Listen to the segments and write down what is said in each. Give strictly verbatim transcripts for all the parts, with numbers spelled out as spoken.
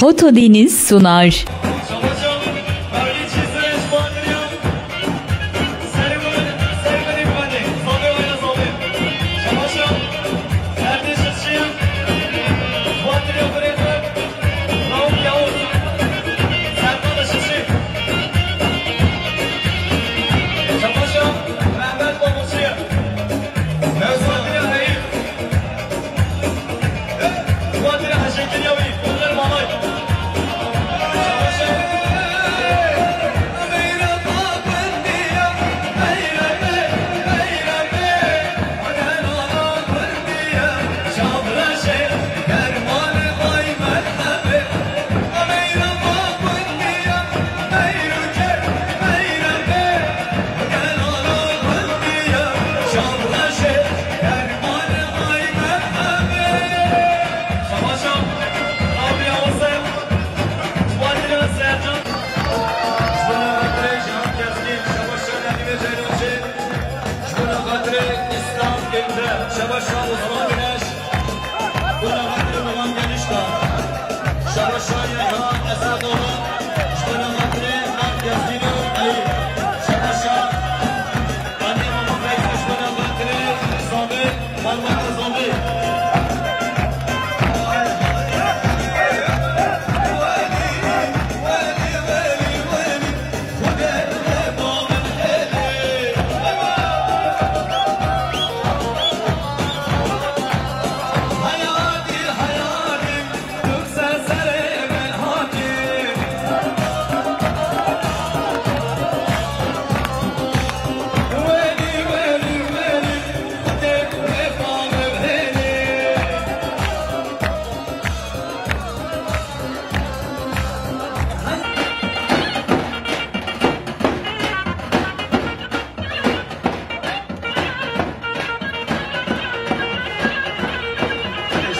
Oto Deniz sunar.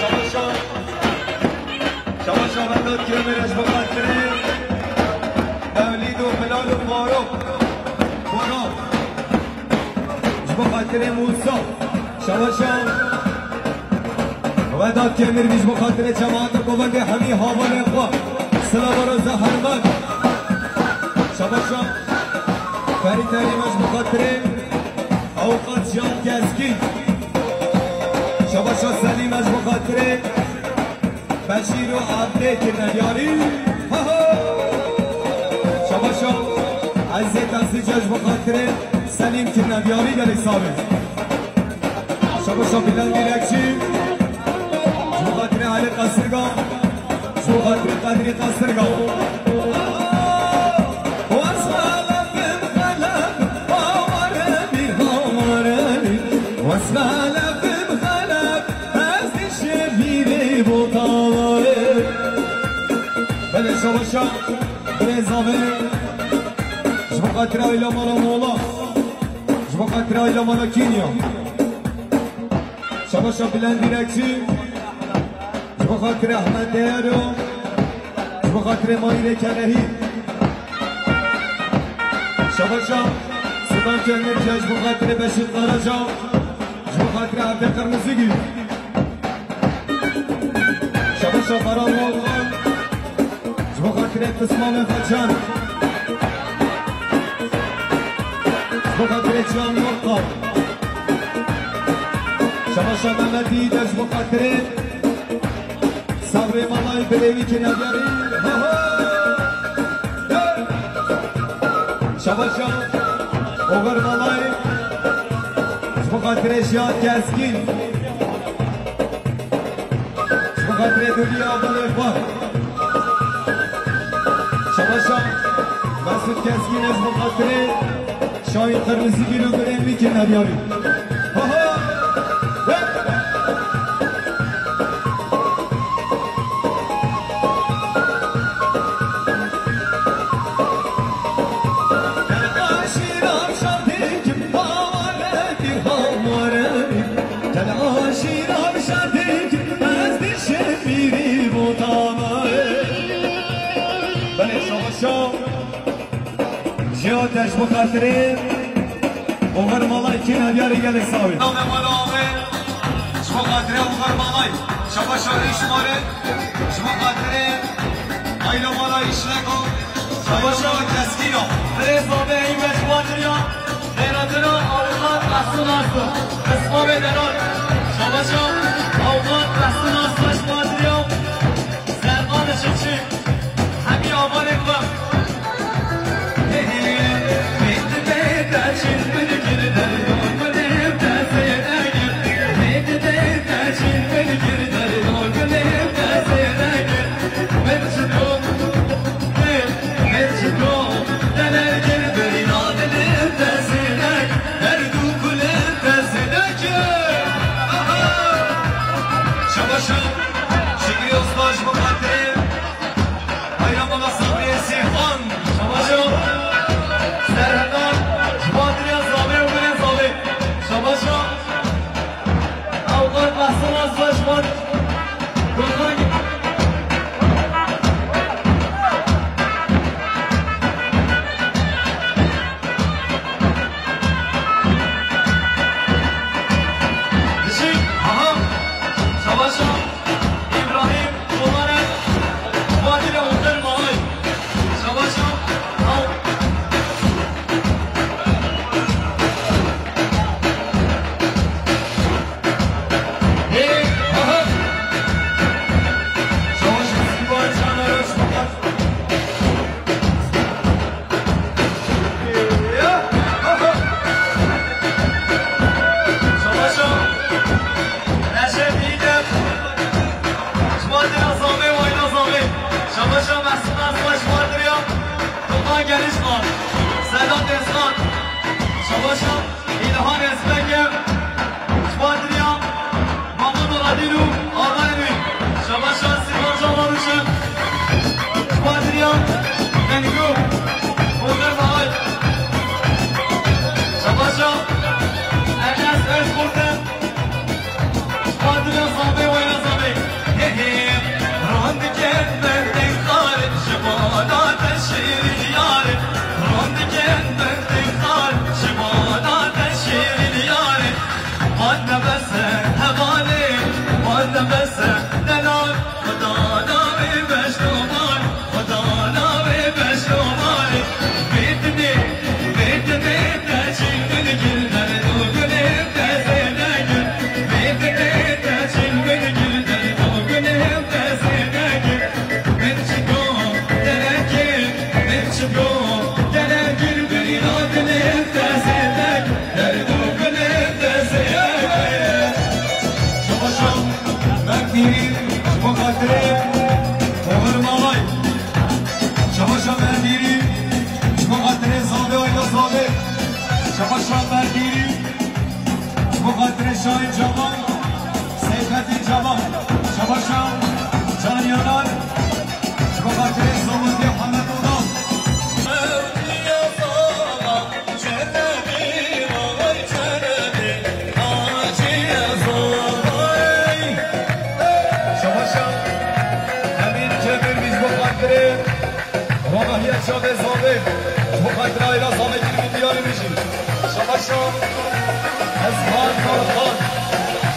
Şabaşa, şabaşa Vedat Kömür, ez bi xatirê Mewlîd û Bilal û Faruk. Faruk. Ji bo xatirê Mûsa. Şabaşa. Vedat Kömür, ji bo xatirê cemaat û govendê hemî havalên xwe. Silav û roza herman. Şabaşa. Ferî Terîm, ji bo xatirê Avukat Can Keskin. Şabaşa Selîm, ji bo xatirê Beşîr û Abdê kirine diyarî. Ha ha. Şabaşa Ezê Tesîce ji bo xatirê Selîm kirine diyarî gelê sabê. Şabaşa Bilal Dîrekçî ji bo xatirê Elî Qesirga, ji bo xatirê Qedrî Qesirga. Wes xelefim xelef, hawarê bîr hawarê bîr. Wes xelefim xelef, ez dişê bîrê bo tawayê. Belê şabaşa, birêza me. Ji bo xatirê aîla mala Mola. Ji bo xatirê aîla mala Kenya. Şabaşa Bilen Dîrekçî. Ji bo xatirê Ehmed Deyero. Ji bo xatirê Mayîrê Kelehî. Şabaşa Sudan Kemirce, ji bo xatirê Beşîr Karaca. Ji bo xatirê Evdê Qirmizigî. Şabaşa Baran Volkan. Ji bo xatirê Pismanê Xwecan. Ji bo xatirê Cihan Volkan. Şabaşa Mehmetî de ji bo xatirê Sabrê Malayê Bilêvî kirine diyarî. Ha ha. Şabaşa Oxir Malayê. Ji bo xatirê Şiyan Keskin. Ji bo xatirê Dulî Abdulê xwe. Şabaşa Mesûd Keskin, ez ji bo xatirê Şahîn Qirmizîgîl û Gulên Mîkî Nebyarî. Ha ha! Hey! Belê, şabaşa. Jiya te ji bo xatirê Oxir Malay kî ne diyarî gelek sawê. Navê mala avê, ji bo xatirê Oxir Malay. Şabaşa rî şima re, ji bo xatirê Keskîno. Rêza be hîn be ji wan diriya. Dêratina awiqat Mehsûn Arso. Qisma bê derat. Şabaşa awiqat Mehsûn Arso ji wan diriya. Zerqan Çiftçi. Hemî avanê xwe. Şabaşa. Şikrî Usta ji bo xatirê Bayram Mala Sabriyê Sîxan. Şabaşa. Serhetan. Ji bo xatirê Zavê û binê Zavê. Şabaşa. Awiqat Mehsûn Arso ji bo Gulxan. Dijî, aha, şabaşa, Îbrahîm, Komare, Fatîle Oxir Malay. Şabaşa, al. Hey, aha. Şabaşa, Sîba Çanaroş, fakat Şabaşa Mehsûn Aslan ji Xwatiriya, Gulxan Gelişxan, Sedat Eslan, şabaşa Îlhan Esbeke, ji Xwatiriya, Mahmud Radîn û avanên wî. Şabaşa Sîvan Camarûşe. Ji Xwatiriya Fengû. Oxir Mahay. Şabaşa Enes Özkurte. Ji Xwatiriya Zavê, wayla Zavê. He he. Rondiket berdek xar, ji bona te şêrîn yar. Rondiket berdek xar, ji bona te şêrîn yar. Wan nebese hevalê, wan nebese delal, Xuda navê beşdoman, Xuda navê beşdoman. Vê dinê, vê dinê te çil min gil, derd û gulê te zêde gul. Vê dinê te çil min gil, derd û gulê te zêde gul. Min çi got derekê, min çi got derekir, bêra dilê te zêde gul. Derd û gulê te zêde gul. Şabaşa Merdîrî, ji bo xatirê Oxir Malay. Şabaşa Merdîrî, ji bo xatirê Zavê, ayla Zavê. Şabaşa Merdîrî, ji bo xatirê Şahin Caman, Seyfettin Caman. Şabaşa Can Yanar, ji bo xatirê Zavê Hemed Oral. Şabaşa Emîn Cemil, ji bo xatirê ronahiya çavê Zavê, ji bo xatirê aîla Zavê, girî diyarî bijî. Şabaşa Ezman Tarxan,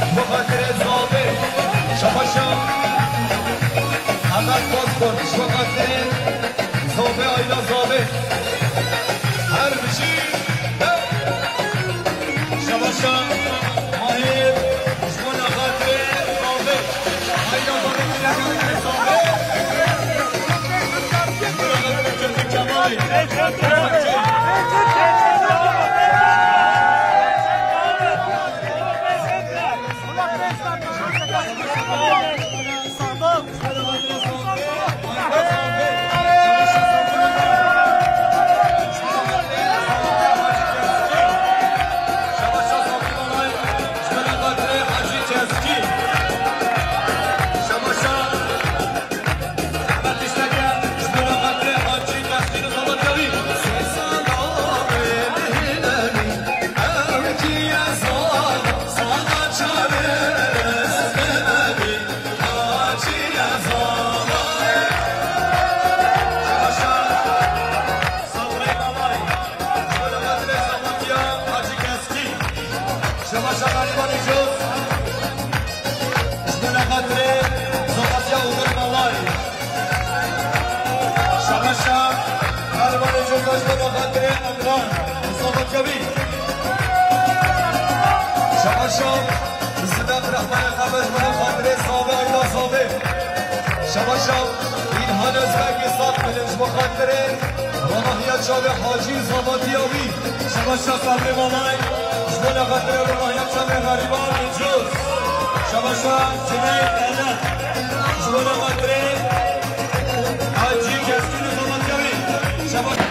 ji bo xatirê Zavê. Şabaşa Emed Bozkurt, ji bo xatirê Zavê, aîla Zavê. Her bijî. Şabaşa Mahir, ji bona xatirê Zavê. Hayda Zavê, Zavê. Kemal. Şabaşa, Sidaq Rehmanê Qemes, ji bo xatirê Sabê, Ayda Sabê. Şabaşa, İlhan Özbek, Esat Kılıç, ji bo xatirê ronahiya çavê Hacî û zavatiya wî. Şabaşa Sabrê Malay, ji bo xatirê ronahiya çavê Xerîban Îcuz. Şabaşa Cüneyt Erdem, ji bo xatirê Hacî Keskîn û zavatiya wî. Şabaşa.